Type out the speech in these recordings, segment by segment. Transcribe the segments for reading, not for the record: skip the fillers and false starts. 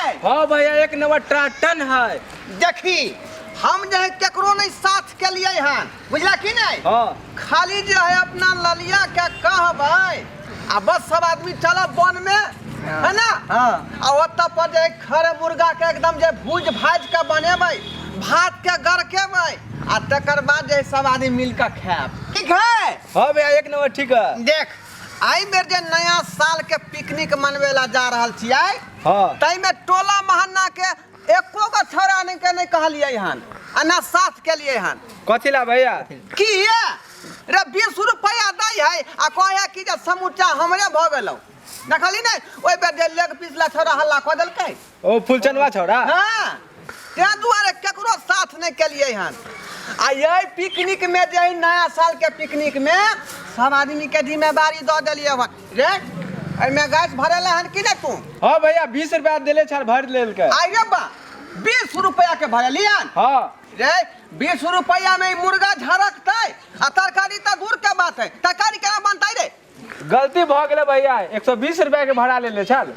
है? हाँ भैया, एक नंबर टन है। देखी, हम जे है केकरो नहीं साथ के लिए हन, बुझला कि नहीं? हाँ। खाली जे है अपना ललिया के कहबै आ बस सब आदमी चलब वन में, है ना? हाँ। आ ओतऽ पर जे खड़े मुर्गा के एकदम जे भूज भाज के बनेबै, भात के गरकेबै आ तकर बाद जे सब आदमी मिल के खायब, ठीक है? हाँ भैया, एक नंबर ठीक है। देख, एहि बेर जे नया साल के पिकनिक मनबै ला जा रहल छियै, ताहिमे टोला मोहल्ला के एको गो छौड़ा नहीं के नहीं कहलियै हन आ ना साथ केलियै हन। कथी ला भैया? की ये रे 20 रुपया दै है आ कहै कि जे समूचा हमरे भऽ गेलौ। देखली नहि ओहि बेर जे लेग पीस ला छौड़ा हल्ला कऽ देलकै। ओ फुलचनवा छौड़ा? हाँ, ताहि दुआरे केकरो साथ नहि केलियै हन। आ यही पिकनिक में जे है नया साल के पिकनिक में सब आदमी के जिम्मेदारी दऽ देलियै हन। रे एहिमे गैस भरेले हन कि नहि तू? हाँ भैया, 20 रुपया देले छल, भर लेलकै। आई रे बा, 20 रुपया के भरेलियन? हाँ। रे 20 रुपया में ई मुर्गा झरकतै आ तरकारी तऽ दूर के बात है, तरकारी केना बनतै रे? गलती भऽ गेलै भैया, 120 रुपया के भाड़ा लेले छल।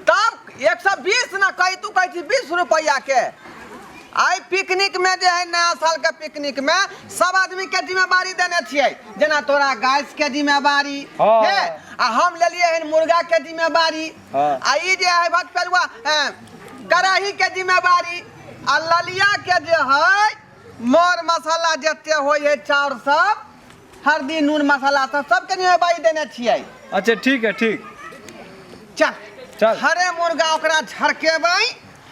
तब 120 ना कही, तू कहै छी 20 रुपया के। आई पिकनिक में जे है नया साल के पिकनिक में सब आदमी के जिम्मेदारी देने छियै, जेना तोरा गैस के जिम्मेदारी हे, आ हम लेलियै हन मुर्गा के जिम्मेदारी, आ ई जे है भटपेलुआ कड़ाही के जिम्मेदारी, आ ललिया के जे है मर मसाला जते होइ है चाउर सब हल्दी नून मसाला सब सबके जिम्मेदारी देने छियै। अच्छा ठीक है, ठीक। चल चल। हरे मुर्गा ओकरा झरकेबै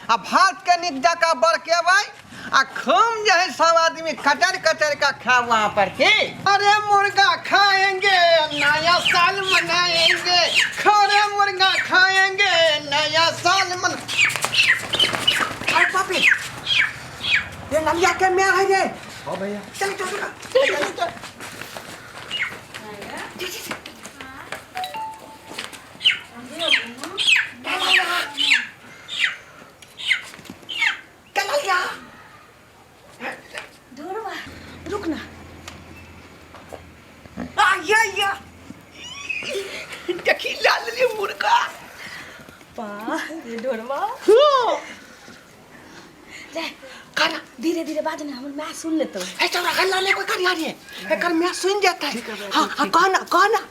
आ भात के नीक जकाँ बरकेबै आ खूब जे है सब आदमी कचर कचर का खाब वहाँ पर की। अरे मुर्गा खाएंगे नया साल मनाएंगे, खरे मुर्गा खाएंगे नया साल मन। अरे बाप रे, ये नलिया के मैं है रे। हाँ भैया। चल चल चल चल चल। ढोरबा रुक ना। आ या या देखी ला लेलियै मुर्गा। पा रे ढोरबा। हाँ। ले खाना। धीरे धीरे बाज ना, हमर माय सुन लेतो। ए चौरा हल्ला नहीं कोई करिया रे, एकर माय सुन जेतै। हां हां, कहना कहना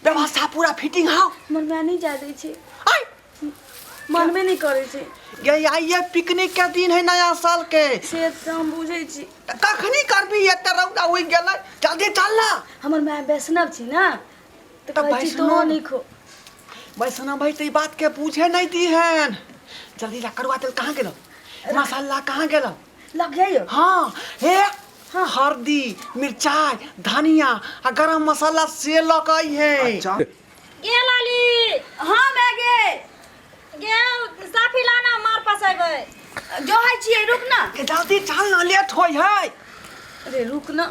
व्यवस्था पूरा फिटिंग how. हमर माय नहीं जा दै छै। आय मनबे नहीं करै छै। ये आइए पिकनिक के दिन है नया साल के। से तऽ हम बुझै छी। तऽ कखनी करबी, एते रौदा उगि गेलै, जल्दी चल ना। हमर माय वैष्णव छी ना, तऽ तऽ कहै छी तोहो वैष्णव- नहीं खो। वैष्णव भाई तऽ ई बात के पूछे नहीं दी हन। जल्दी जा, करुआ तेल कहाँ गेलो, मसाला कहाँ गेलो? लग जाइयो। हाँ हे, हल्दी मिरचाई धनिया आ गरम मसाला से लऽ के अइहे। अच्छा। गे लाली। हाँ मैं गे। गे साफी लाना, मार पसेबै। जो है छियै, रुक ना। ए, जल्दी चल ना, लेट होय है। अरे रुक ना,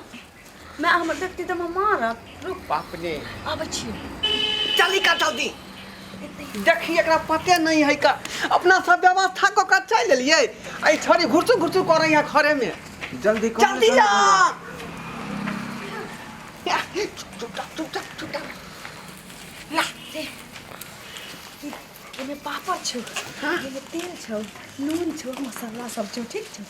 मैं हमर देखती तऽ हम मारत। रुक। बाप रे। आबै छियै। जल्दी कर जल्दी। देखी एकरा पते नहीं है का, अपना सब व्यवस्था कऽ के चलि एलियै, एहि छड़ी घुरसु घुरसु करै है घरे में। जल्दी कर, जल्दी जा। चुपचाप चुपचाप चुपचाप ला। एहिमे पापड़ छौ, एहिमे तेल छौ, नून छौ, मसाला सब छौ, ठीक छौ?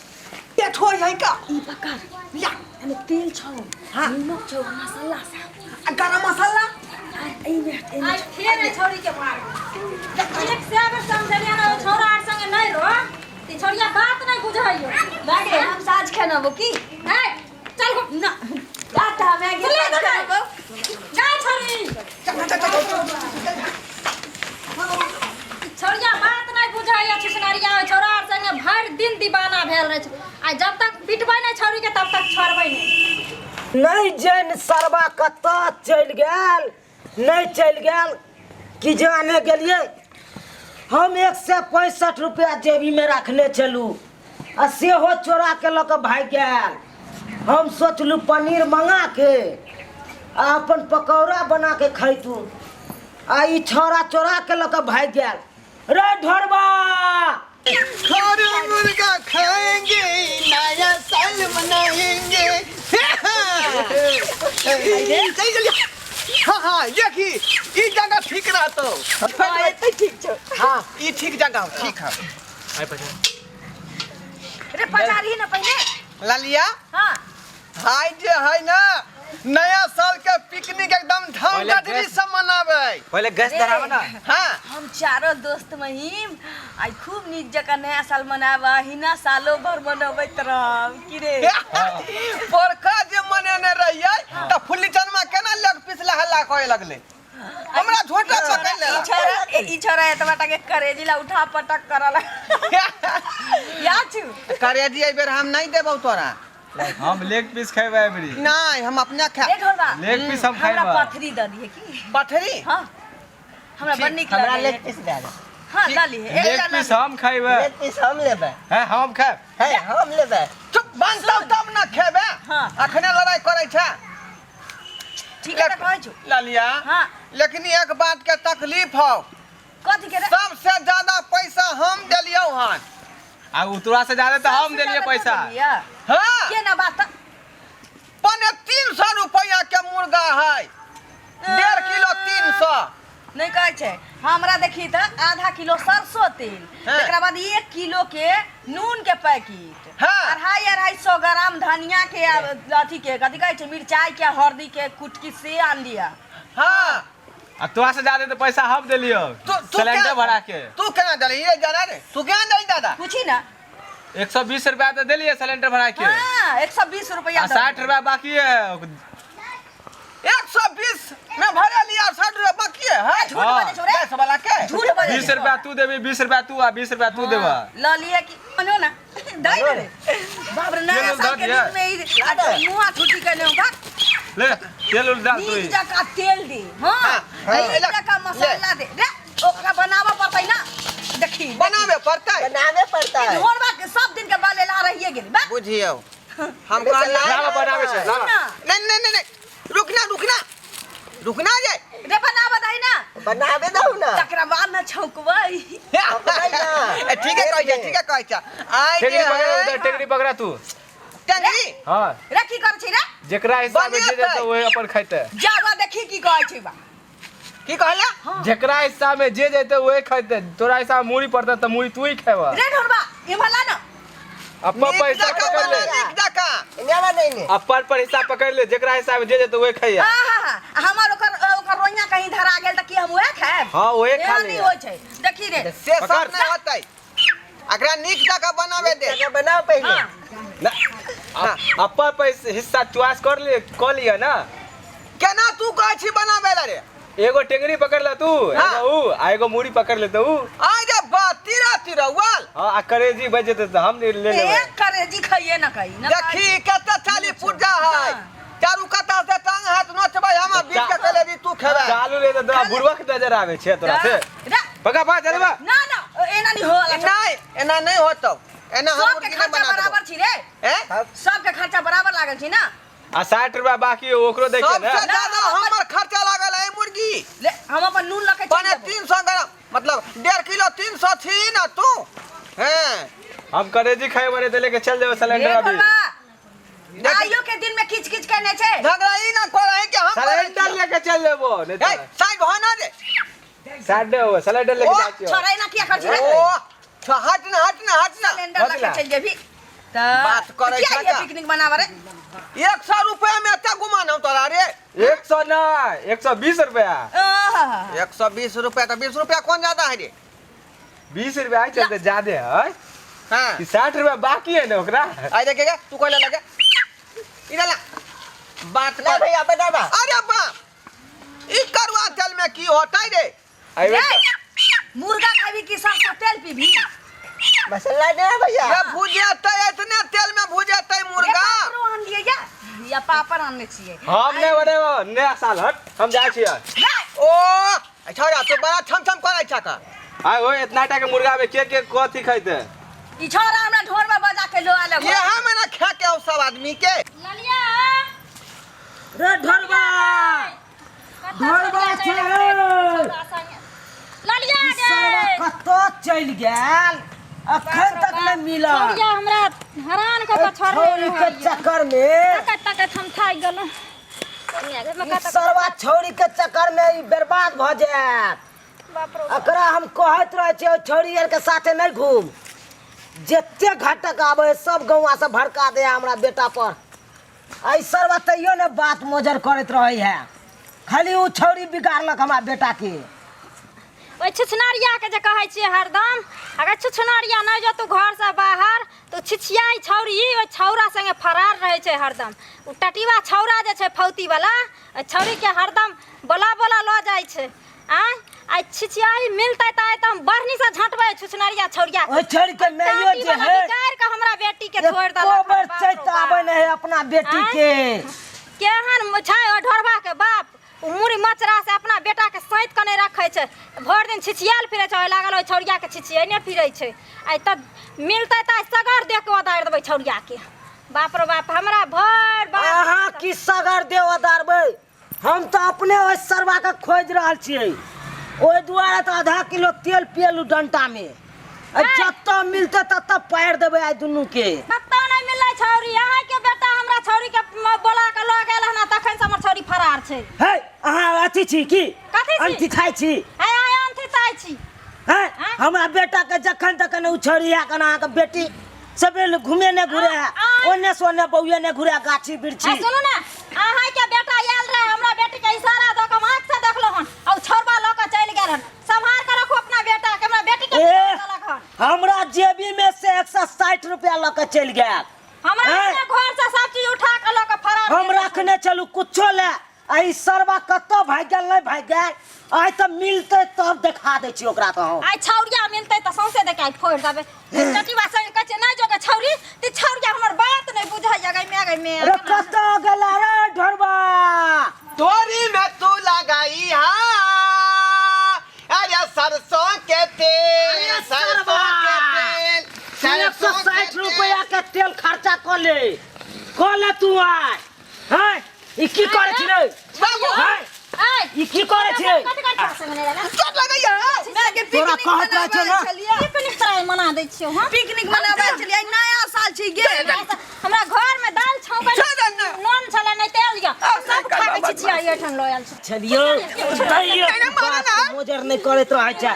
पेट होय है का। ई पकड़। या। एहिमे तेल छौ, नमक छौ, मसाला सब। आ गरम मसाला? आ, एहिमे एहिमे आइ फेर एहि छौड़ी के मार। एक से बेर समझलियै ना, ओ छौड़ा आर संगे नहीं रहो ते छौड़िया बात नहीं बुझैयो। मागे हम साँझ खाना की? ए चल गो। ना टाटा मैगी चल साँझ ले खाना। जा छौड़ी। चल चल चल चल। छौड़िया बात नहीं बुझैया, छुछनरिया ओहि छौड़ा आर संगे भरि दिन दीवाना भेल रहै छै। आ जब तक पिटबै नहीं छौड़ी के तब तक छोड़बै नहीं। नहीं जन सरबा कतऽ चलि गेल, नहीं चलि गेल कि जाने गेलियै। हम 165 रुपया जेबीमे रखने छलहुँ आ सेहो चोरा के लऽ कऽ भागि गेल। हम सोचलहुँ पनीर मंगा के आ अपन पकौड़ा बना के खैतहुँ, आ ई छौड़ा चोरा के लऽ कऽ भागि गेल। रे ढोरबा, खरे मुर्गा खाएंगे नया साल मनाएंगे। चल चल। हाँ हाँ देखी ई जगह ठीक रहतो। हाँ, एते ठीक छौ। हाँ ई ठीक जगह हो, ठीक है। रे पजारी ना पहिले। ललिया। हाँ। हाय जे है ना नया साल के पिकनिक एकदम धम पहिले गजरी गैस- से मनाबे। पहिले गैस धराब ना। हाँ हम चारो दोस्त महिम आई खूब नीक जकाँ नया साल मनाब, हिना सालो भर मनबैत रहब की रे। बरखा जे मनेने रहियै त फुल्ली चनमा केना लेग पीस ला हल्ला करे लगले, हमरा झोटा पकड़ ई लेला। छोरा ई छोरा एतबा टा के करेजी ला उठा पटक करल याद छु। करेजी एहि बेर हम नहीं देबौ तोरा। हम लेग पीस खेबै अबरी। नहीं हम अपना खा। रे ढोरबा लेग पीस हम हमरा खेबै। पथरी द दिहे की। पथरी? हाँ हमरा बड़ नीक हमरा लगैए। लेग पीस दे दे। हाँ ल लिहे। लेग एकटा ल पीस हम खेबै। लेग पीस हम लेबै। हैं हम खाएब। है हम लेबै। चुप बनतौ तब न खेबे। हाँ। अखने लड़ाई करै छै। ठीक है त कहै छु। ललिया। हाँ। लेकिन एक बात के तकलीफ हो। कथी के रे? सबसे ज्यादा पैसा हम देलियौ हन। आ उ तोरा से ज्यादा तो हम सबसे देलिए ज्यादा पैसा। तू देलिए? हाँ। के ना बात? 275 रुपया के मुर्गा है, 1.5 किलो 300। नहीं कहै छै हमरा देखी त आधा किलो सरसों तेल, हाँ। तकरा बाद 1 किलो के नून के पैकेट, हाँ। 250 ग्राम धनिया के आ, अथी के कथी कहै छै मिरचाई के हल्दी के कुटकी से आन लिया। हाँ। आ तोरा से ज्यादा तो पैसा हम देलियो तू सिलेंडर क्या- भरा के। तू केना देली ये जाना रे, तू केना देली दादा? पूछी ना। 120 रुपया तो देलिए सिलेंडर भरा के। हाँ, 120 रुपया आ 60 रुपया बाकी है। 120 में भरा लिया 60 रुपया बाकी है। हाँ? झूठ बजै छौ रे। गैस वाला के? झूठ बजै 20 छौ। रुपया तू देबी, 20 रुपया तू आ 20 रुपया तू देबा। ल लिए कि मनो ना दई दे रे। बाप रे नया तेल साल के दऽ दिया। दिन में ई मुआ छुट्टी केने हो बा। ले तेल उल डाल तू। नीक जकाँ तेल दे। हाँ, हाँ, हाँ। नीक जकाँ मसाला दे रे, ओकरा बनाबऽ पड़तै ना। देखी बनाबे पड़तै, बनाबे पड़तै। ढोरबा के सब दिन के बलेला रहिए गेल बा। बुझियौ हम कहलियै लावा बनाबे छै, लावा। ना। नहीं नहीं नहीं नहीं रुकना रुकना रुकना जे रे बनाबऽ दही ना। बनाबे दहु ना। तकरा बाद ना छौंकबै। ए, ठीक है कहै छै, ठीक है कहै छै। आइ जे टेंगरी पकड़ा है उधर, टेंगरी पकड़ा तू। टेंगरी? हाँ। रे की करै छै रे? जेकरा हिस्सा में जे बनेतै। जेतै ओहे अपन खैतै। जाबा देखी की कहै छै बा। की कहला? जेकरा हिस्सा में जे जेतै ओहे खैतै। तोरा हिस्सा में मूड़ी पड़तै त मूड़ी तू ही खेबा। रे ढोरबा इम्हर ला ना। अपन नीक पैसा जकाँ पकड़ ले। बना, नीक जकाँ। एने आवा नहीं ने। अपन पर हिस्सा पकड़ ले, जेकरा हिस्सा में जे जेतै ओहे खैया। हाँ हाँ हाँ हमर ओकर ओकर रोइया कहीं धरा गेल त की हम ओहे खाएब? हाँ, ओहे खा एहन लिअ। नहीं होइ छै। देखी रे। से सब पकड़। नहीं होतै, एकरा नीक जकाँ बनाबे दे। जगह बनाओ पहले। हाँ। ना, अपन पैसा हिस्सा चुआस कर ले, क लिअ ना। केना तू कहै छी बनाबे ला रे? एगो टेंगरी पकड़ ले तू, हाँ। एगो ऊ, आ एगो मूड़ी पकड़ ले तो ऊ। आइ रे बा, तीरा तीरा वाल। हाँ, आ करेजी बच जेतै त हम ले लेबै। एक करेजी खाइए ना कहीं ना। देखी कते चाली पुर्जा है, हाँ। चारू कता से टांग हाथ नोचबै हम, बीच के कलेजी तू खेबै। चालू ले त तोरा बुढ़वा के नजर आबै छै तोरा से। रे पका पा चलबा। ना ना एना नहीं होला। नहीं एना नहीं होतौ, एना हम सबके मुर्गी नहीं खर्चा बना देबौ। बराबर छी रे। हैं? सबके खर्चा बराबर लागल छी ना। आ 60 रुपया बाकी है, ओकरो देखिए ना। सबसे ज्यादा हमर खर्चा लागल है मुर्गी। ले हम अपन नून लके चलि पौने जेबौ। 300 ग्राम, मतलब 1.5 किलो 300 छी ना तू। हैं हम करेजी खाए बरे त लेके चल जेबै सिलेंडर रे अभी। ढोरबा, देख- आइयो के दिन में किच किच केने छै। झगड़ा ई ना करै कि हम करै सिलेंडर छियौ। लेके चल जेबो, नहीं ए, त साइड हो ना रे। साइड हो, सिलेंडर लेके ओ, जाइ छियौ। छोड़ै ना किया कर छी रे? ओ, छो, हट ना हट ना हट ना। सिलेंडर लके बदला। चलि जेबही। त बात करै किया छै ये का? पिकनिक मनाबे रे? 100 रुपया में एते गुमान हम तोरा रे। 100 ना, 120 रुपया। आहा। 120 रुपया त 20 रुपया कौन ज्यादा है रे? 20 रुपया है चलते ज्यादा है। हाँ। कि 60 रुपया बाकी है ना ओकरा। आई देखेगा तू कोई लगे इधर ला बात ना कर। भैया बनाबा। अरे बाप, ई करुआ तेल में की होतै रे? अरे रे, मुर्गा खाबी कि सरसों तेल पीबी? मसाला नहीं है भैया। ये भुजेतै इतने तेल में भुजेतै मुर्गा। पापड़ो आन लिए या या पापड़ आनने छियै। हम नहीं बनेबो नया साल, हट हम जाइ छियै। ओ छोरा तू बड़ा छम छम करै छ का। आय ओ इतना टा के मुर्गा में के के कथी खैते? ई छोरा हमरा ढोर में बजा के लो आले। यहाँ में ना खा के आओ सब आदमी के। ललिया रे ढोरबा ढोरबा छै। ललिया ई सरवा गे कतऽ चलि गेल, अखन तक नहि मिलल। छोड़िया हमरा हरान कऽ के छोड़ने छौरी के चक्कर में तकैत तकैत हम थाकि गेलहुँ। ई सरवा छौड़ी के चक्कर में ई बर्बाद भ जायत। एकरा हम कहैत रहै छियै छौड़ी आर के साथे नहि घूम, जते घटक आबै है सब गौआ से भड़का दे हमरा बेटा पर। एहि सरवा तैयो ने बात मोजर करैत रहै है, खाली ओ छौड़ी बिगाड़लक हमरा बेटा के। ओहि छुछुनरिया के जे कहै छियै हरदम, अगर छुछुनरिया नहि जेतौ घरसँ बाहर तऽ छिछियाइ छौड़ी ओहि छौड़ा संगे फरार रहै छै हरदम। ओ टटिवा छौड़ा जे छै फौतीवला, ओहि छौड़ीके हरदम बोला बोला लऽ जाइ छै। आँय आइ छिछियाइ मिलतै तऽ आइ तऽ हम बढ़नीसँ झँटबै छुछुनरिया छौड़िया ओहि छौड़ी के माइयो जे है बिगाड़ि कऽ हमरा बेटीके छोड़ि एको देलक। बेर चैत आबै नहि है अपना बेटी के। केहन छै ओहि ढोरबाके बाप, ओ मुड़ी मचरा से अपना बेटा के सैत के नहीं रखे छै, भरि दिन छिछियाल फिरे छै, ओहि लागल ओहि छौड़िया के छिछियेने फिरे छै। आइ तऽ मिलतै तऽ आइ सगर दे के ओदारि देबै छौड़िया के। बाप रो बाप, हमरा भरि बाप अहाँ की सगर दे ओदारबै? हम तऽ अपने ओहि सरवा के खोजि रहल छियै, ओहि दुआरे तऽ आधा किलो तेल पियलू डंटा में। आ जतऽ मिलतै ततऽ पारि देबै आइ दुनू के। कतऽ नहि मिललै छौड़ी, अहाँके बेटा हमरा छौड़ी के बोला के लऽ गेल हन, तखन से हमर छौड़ी फरार छै। हे अहाँ अथी छी की? कथी छी? अनथी खाइ छी? हे अहाँ अनथी चाहै छी? हैं? आँय? हमरा बेटा के जखन तखन ओ छौड़ी आ कन अहाँके बेटी सबेर घूमे ने घुरे है, आँय? ओने से ओने बौए ने घुरे गाछी बिरछी। आ सुनू ने, अहाँके बेटा आयल रहे हमरा बेटी के इशारा दऽ के हम आँख से देखलहुँ हन, आ ओ छौड़बा लऽ के चलि गेल हन। सम्हार के रखू अपना बेटा के, हमरा बेटी के ए, बिगाड़ देलक हन। हमरा जेबी में से 160 रुपया लऽ के चलि गेल। हमरा हैं? अपने घर से सब चीज उठा के लऽ के फरार हम भेल। रखने चलू कुछो ले, आ ई सरवा कतऽ भागि गेल नहि भागि गेल, आइ तऽ मिलतै तब देखा दै छी ओकरा तऽ हम। आइ छौड़िया मिलतै तऽ सौंसे देके आइ फोड़ि देबै। चटिबा संग कहै छै नहि जोगे छौड़ी, ते छौड़िया हमर बात नहि बुझैया गै मे गै मे। रे कतऽ गेला रे ढोरबा? तोरी में तू लगाई हा, अरे सरसों के तेल, अरे सरसों के तेल, तू एक सौ सरसों के साठि तेल। रुपया के तेल खर्चा कऽ ले, कऽ ले तू आइ। हैं ई की करै छी रे? बाबू हैं ऐ ई की करै छी रे? कथी करै छी संगे रे? चोट लगैया। माय के तोरा पिकनिक कहत रहै छौ मनाबै ना। छलियै, पिकनिक तोरा मना दै छियौ हँ? पिकनिक मनाबै छलियै, नया साल छी गे। हमरा घर में दाल छौंकल चल ना। नून छलै नहि तेल यऽ, सब खा के छिछिया एहिठाम लऽ आयल छी। छलियौ तैयो तेरे मारे बात ना। के मोजर नहि करैत रहै छै।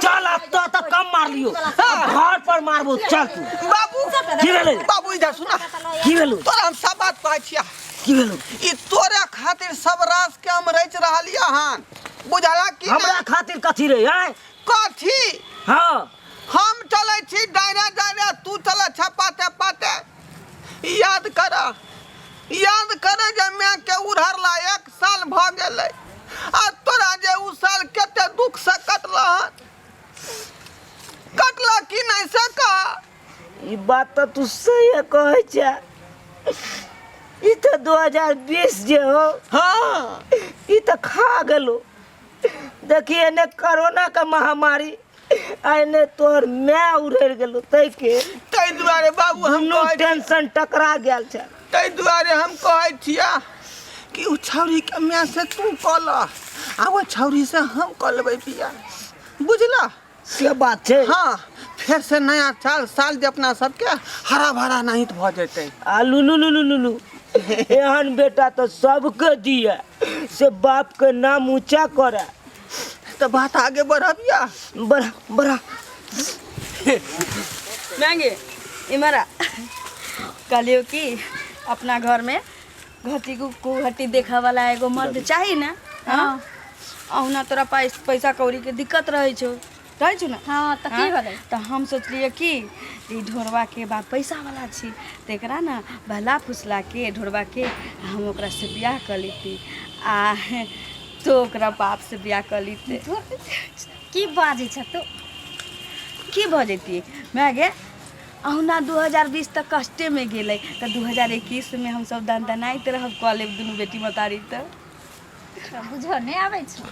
चल अब तो तऽ कम मारलियौ, अब घर पर मारबो। चल तू। बाबू की भेलै? बाबू इधर सुना। की भेलौ? तोरा हम सब बात कहै छिया। की भेलौ? ई तोरे खातिर सब रास के हम रचि रहलियै हन, बुझला कि हमरा नहि? खातिर कथी रे? आँय कथी? हाँ हम चलै छी डायरे डायरे, तू चलै छ पाते पाते। याद कर, याद कर जे माय के उड़हरला 1 साल भऽ गेलै, आ तोरा जे उ साल कते दुख से कटल हन, कटल कि नहि से कह। ई बात तऽ तू सही कहै छै। ई तऽ 2020 जे हो, हाँ ई तऽ खा गेलो। देखी एने कोरोना के महामारी आ एने तोहर माय उड़ि गेलो, तै के ताहि दुआरे बाबू हम दुनू कहै टेंशन टकरा गेल छै। ताहि दुआरे हम कहै छिया कि ओ छौड़ी के माय से तू कऽ लह आ ओ छौड़ी से हम कऽ लेबै बियाह, बुझलह? से बात छै। हाँ, फेर से नया साल साल जे अपना सबके हरा भरा नहीं भऽ जेतै। आ लुलु लुलु लुलु, एहन बेटा तऽ सबके दिए से बाप के नाम ऊंचा करे। तऽ बात आगे बढ़बिया। बड़ा बड़ा मांगे इमरा कहलियो कि अपना घर में घटी को घटी देखा वाला एगो मर्द चाही ना। हाँ अहुना तोरा पास पैसा कौड़ी के दिक्कत रहे छौ, रहै छौ ना? हाँ, तऽ की हाँ? भेलै? तऽ हम सोचलियै कि ई ढोरबा के बाप पैसा वाला छी, तऽ एकरा ना बहला फुसला के ढोरबा के हम ओकरा से बियाह कऽ लेती आ तो ओकरा बाप से बियाह कऽ लेते। की बाजै छ तू? की भऽ जैती माय गे? अहुना 2020 तऽ कष्टेमे गेलै, तऽ 2021 मे हमसब दनदनाइत रहब कऽ लेब दुनू बेटी मतारी। तऽ बुझऽ नहि आबै छै।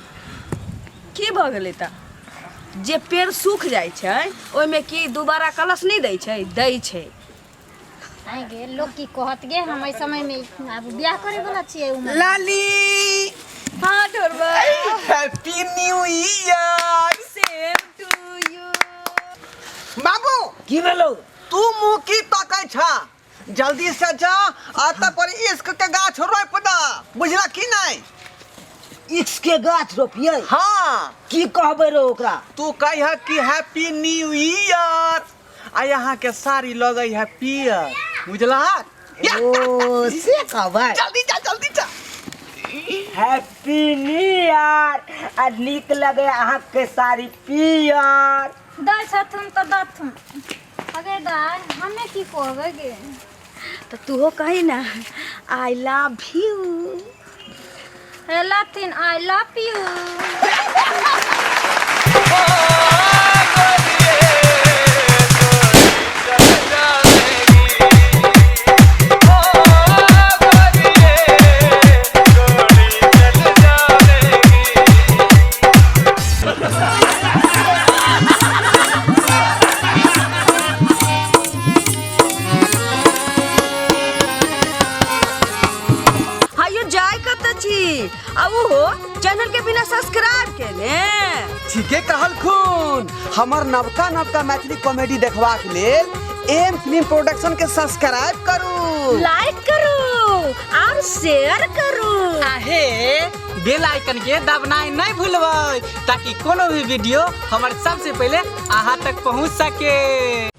की भऽ गेलै? तऽ जे पेड़ सूख जाइ छै ओहिमे की दोबारा कलश नहि दै छै? दै छै। आइ गे, लोक की कहत गे? हम एहि समय में आब बियाह करे वाला छियै उमर। लाली। हाँ ढोरबा। Happy new year. Same to you. बाबू की भेलौ? तू मुँह की तकै छ? जल्दी से जा आ तब पर इश्क के गाछ रोप दा, बुझला की नहीं? इक्स के गाछ रोपियै? हाँ। की कहबै रे ओकरा? तू कह कि हैप्पी न्यू ईयर, आ यहाँ के साड़ी लगै है पियर, बुझला? ओ से कहबै? जल्दी जा, जल्दी जा। हैप्पी न्यू ईयर, आ नीक लगे अहाँके साड़ी पियर। दै छथुन तऽ दथुन। अगे दाइ, हमे की कहबै गे? तऽ तूहो कही ना, I love you. हे लथिन, I love you. हायो जाय कतऽ छी, आ ओहो चैनल के बिना सब्सक्राइब केने? ठीके कहलखुन। हमर नवका नवका मैथिली कॉमेडी देखबाक लेल एम फिल्म प्रोडक्शन के सब्सक्राइब करू, लाइक करू और शेयर करू। आहे बेल आइकन के दबनाइ नहीं भूलबै, ताकि कोनो भी वीडियो हमर सबसे पहले अहाँ तक पहुँच सके।